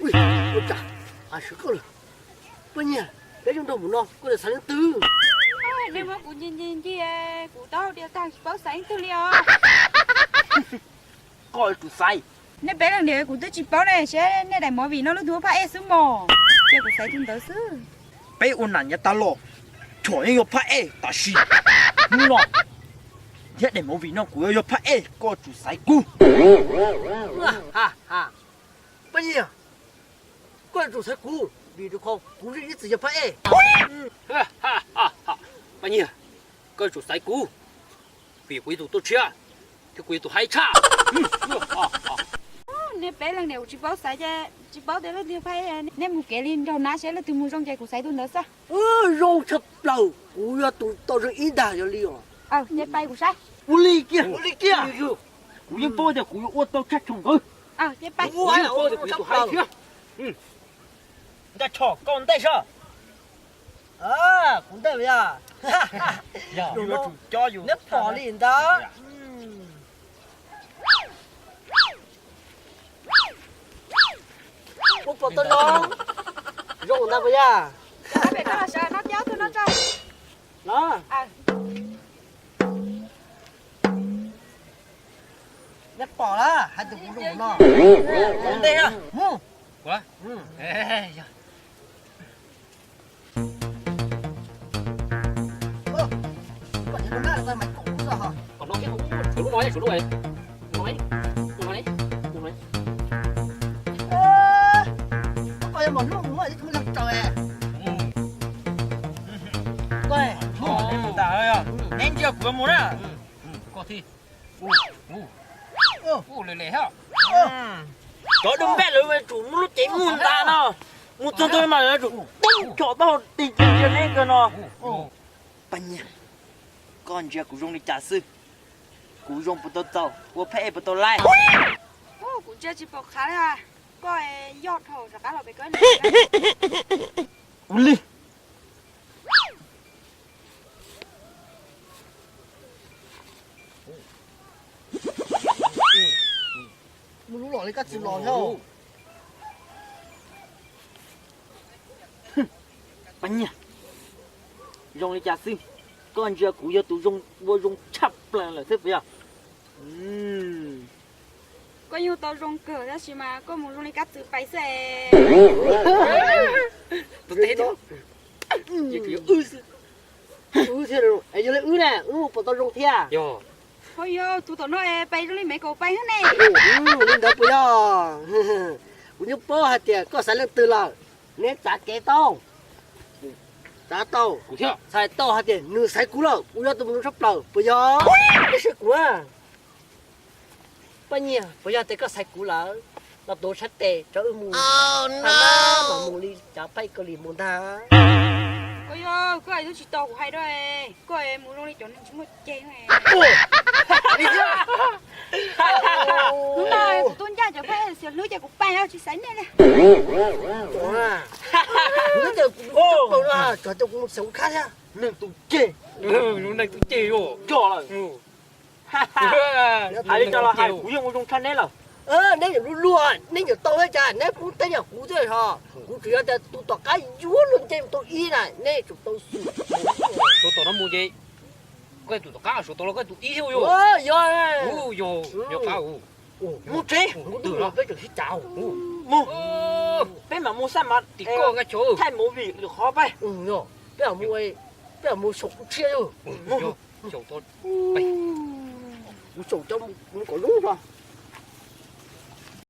Ua cas, hais tsis koj lawm. Poj Nyiag, peb zoo nraug mus no koj yuav xaiv leej twg? Nej muab kuv nci nci nci, kuv taub hau diav tag tsis paub xaiv leej twg li os. Koj yuav tsum xaiv. Nej peb leej niam kuv twb tsis paub ne, seb nej daim movie no leej twg ua phab ej xwb mog, ces kuv xaiv tus ntawd xwb. Peb ua nam nyob tag los, Chom yeej yog phab ej tam sim. Hnub no thiab daim movie no kuv yuav yog phab ej, koj yuav tsum xaiv kuv. Poj Nyiag, koj yuav tsum xaiv kuv vim rau qhov kuv yeej ib txwm yog phab ej. Poj Nyiag, koj yuav tsum xaiv kuv vim kuv yog tus tuaj tshiab, thiab kuv yog tus haib tshaj. Nej peb leej niam kuv tsis paub xaiv ces tsis paub tias leej twg phab ej, nej mus kev li nraug nab seb leej twg mus zoo ces kuv xaiv tus ntawd xwb. Zoo tshaj plaws, kuv yog tus tau zoo ib ntag yog li os. Ua li kiag, ua li kiag. Kuv yeej paub tias kuv yuav ua tau tshaj thaum nkawd. Kuv yeej paub tias kuv yog tus haib thiab. Ncaj Chom, koj ntej seb. Kuv ntej yog. Yog yuav tsum cob yus neb pom li ntawd. Ua pom tau no zoo ntag puas yog? Pem no los sawv no thiab tus no tso. Los. Neb pom lawm hais tias kuv zoo no. Ntej na. Mus. Neb ntsia kuv mus na. Koj thiab. Ua lawm lawm hab. Cov dub npaj lawv yuav tsum muaj lub cev muaj nta no, mus txog ntawd mas lawv yuav tsum teeb chom taub hau tig cia ntsia neb kawg no. Paj Nyiag, koj ntsia kuv zoo li cas xwb? Kuv zoo puas tau txaus? Ua phab ej puas tau laib? Kuv ntsia tsis pom qab li. Koj yog dhau rov qab los pem koj. Ua li. Mus lub los li kab tsis los thiab. Paj Nyiag, zoo li cas xwb? Koj ntsia kuv yog tus zoo ua zoo tshaj plaws lawm xwb puas yog? Koj yeej tau zoo kawg tab sis mas koj mus zoo li kab txwv pais xwb. Tus teb, yog wb xwb. Wb thiab, yog li wb na, wb mus puas tau zoo thiab? Yog. Ho yog tus tom no es pais zoo li Mev Kaum pais hab ne. Li ntawd puas yog? Kuv yeej paub hais tias koj xaiv leej twg lawm. Neb txav kev tau, txav tau, txhais tau hais tias nws xaiv kuv lawm, kuv yog tus mus zoo tshaj plaws puas yog? Neb saib kuv na. Paj Nyiag, puas yog tias koj xaiv kuv lawm los tuav tshab tes rau wb mus, mam mus li cov paj Kaus Lim mus ntag. Koj yog, koj hais twb tsis tau kuv hais dua, koj mus zoo li cov neeg tsis muaj ceg. Hnub no kuv tuaj ncaj cov paj xiav hlwb ces kuv pais os, tsis xaiv nej li. Cov, cov kuv xav ua khab thiab. Neeg tus ceg, neeg tus ceg yog coj lawm. Hais li cas los hais, kuv yeej ua zoo tshaj neb lawm. Neb yuav luag luag, neb yuav tau thiab cas, neb pub teb yam kuv thiab hos. Kuv tsuas yog tias tus tom qab yuav luag nce mus tau ib na, neb tsum tau xwm. Suav tom no mus ces koj tus tom qab, suav tom los koj tus ib thiab yog. Yog, yog qab. Mus tsev, kuv twb mus peb tseem sib cav. Mus, peb mam mus xab mas tim koj nqa chaw thaij movie lwm qhov peb. Peb mam mus, peb mam mus xyaum kuv tshiab yog. Mus, xyaum tau, kuv xyaum cov mus kom zoo tso.